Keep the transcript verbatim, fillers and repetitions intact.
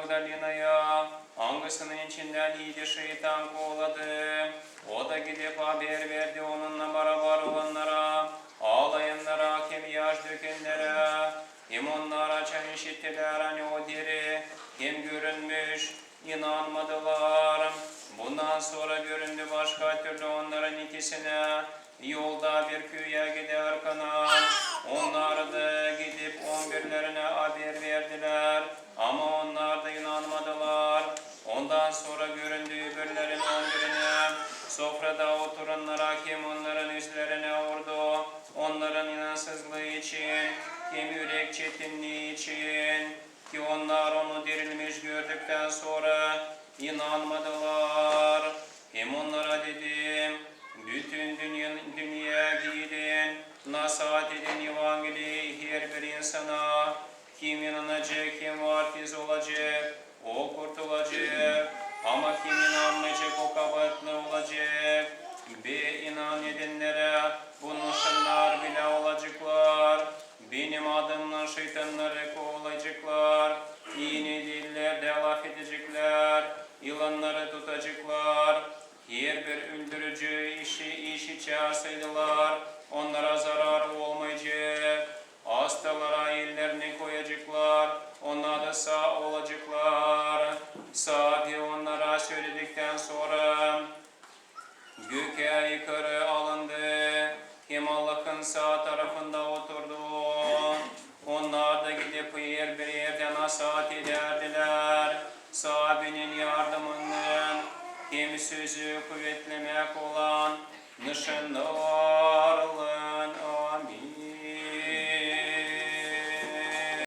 Magdalenaya, angısının içindän edi şeytan kovaladı. O da gidip haber verdi onunnan barabar olannara, aalıyannara hem yaş dökennerä. Hem onnar, açan işittilär, ani o diri hem görünmüş, inanmadılar. Bundan sora göründü başka türlü onnarın ikisinä, yolda bir küüyä gidärkana. Onnar da gidip on birlerinä haber verdilär, ama onnar da inanmadılar. Ondan sora göründü öbürlerin on birinä, sofrada oturannara hem onnarın üzlerinä urdu, onnarın inansızlıı için hem ürek çetinnii için. Ki onnar onu dirilmiş gördüktän sora inanmadılar. Hem onnara dedi: bütün dünnä, dünneyä gidin, nasaat edin Evangeliyi herbir insana. Kim inanacek hem vaftiz olacek, o kurtulacek, ama kim inanmayacek, o kabaatlı olacek. Be inan edennerä bu nışannar bilä olaceklar: benim adımnan şeytannarı kovalayaceklar, iinä dillerdä lafedeceklär, yılannarı tutaceklar, herbir öldürücü işi işiçärseydiler, onnara zarar olmayacek. Astalara ellerini koyaceklar, onnar da saa olaceklar. Saabi onnara söölediktän sora gökä yukarı alındı hem Allahın saa tarafında oturdu. Onnar da gidip herbir erdä nasaat edärdilär. Saabinin yardımınnan hem sözü kuvetlemäk olan nışannar